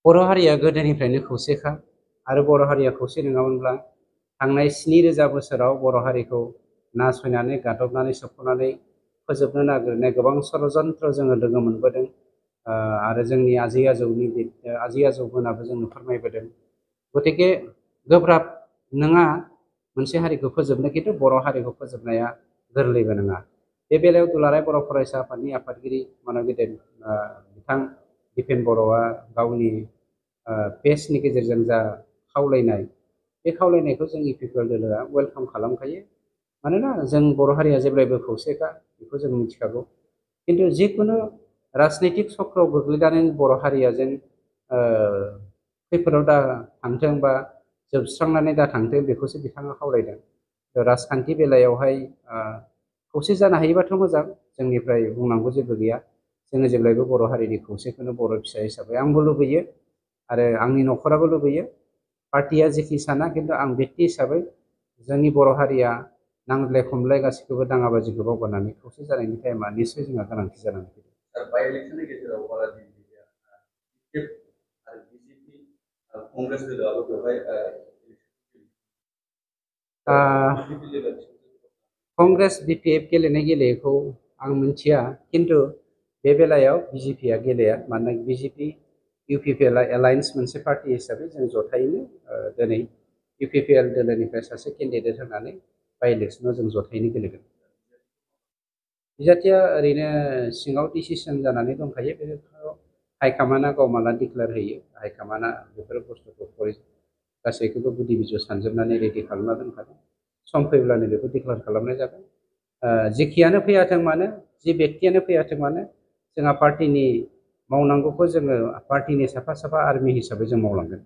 बर' हारिया गोदोनिफ्रायनो खौसेखा आरो बर' हारिया खौसे नङामोनब्ला थांनाय 7000 बोसोराव बर' हारिखौ नासयनानै गादबनानै सोबख'नानै फोजोबनो नागिरनाय गोबां षड़यन्त्र जोङो लोगो मोनबोदों आरो जोंनि आजै आजौमोनाबो जोंनो फोरमायबोदों। गतिके गोब्राब नङा मोनसे हारिखौ फोजोबनो, खिन्थु बर' हारिखौ फोजोबनाया गोरलैबो नङा। बे बेलायाव दुलाराय बर' फरायसा आफादनि आफादगिरि मानगेदेर बिथां दिपेन बर'आ गावनि पेजनि गेजेरजों जा खावलायनाय, बे खावलायनायखौ जों इउपिपिएल दोलोआ वेलकाम खालामखायो। मानोना जों बर' हारिया जेब्लायबो खौसेखा, बेखौ जों मिथिखागौ। खिन्थु जिखुनु राजनैतिक चक्रआव गोग्लैनानै बर' हारिया जेन खैफोदाव दा थांथों बा जोबस्रांनानै दा थांथों, बेखौसो बिथाङा खावलायदों। राजखान्थि बेलायावहाय खौसे जानो हायोबाथ' मोजां, जोंनिफ्राय बुंनांगौ जेबो गैया। जोङो जेब्लायबो बर' हारिनि खौसेखौनो बर' फिसा हिसाबै आंबो लुबैयो आरो आंनि न'खराबो लुबैयो। पार्टिया जेखि साना, खिन्थु आं व्यक्ति हिसाबै जोंनि बर' हारिया नांज्लाय खमलाय गासैखौबो दाङाबाजिखौ बावगारनानै खौसे जानायनि टाइमा निस्सय जोंहा गोनांथि जानानै फैदों। बाय इलेक्शननि गेजेराव बारा आरो बिजेपि कंग्रेस दोलोआबो बेवहाय कंग्रेस बिपिएफ गेलेनायखौ आं मिथिया, खिन्थु बे बेलायाव बिजेपिया गेलेया। मानोना बिजेपि इउपिपिएल एलायन्स मोनसे पार्टी हिसाबै जों जथायैनो दिनै इउपिपिएल दोलोनिफ्राय सासे केन्डिडेट होनानै बाय इलेक्शनाव जों जथायैनो गेलेगोन। बिजाथिया ओरैनो सिङाव डिसिसन जानानै दंखायो, बेखौ हाइकामान्डआ गाव माला डिक्लेयार होयो, हाइकामान्डआ बेफोर बुस्थुखौ गासैखौबो गुदि बिजौ सानजोबनानै रेडि खालामना दोनखादों। सम फैब्लानो बेखौ डिक्लेयार खालामनाय जागोन। जेखियानो फैयाथों मानो, जि व्यक्तियानो फैयाथों मानो, जोंहा पार्टिनि मावनांगौखौ जोङो पार्टिनि साफा साफा आर्मि हिसाबै जों मावलांगोन।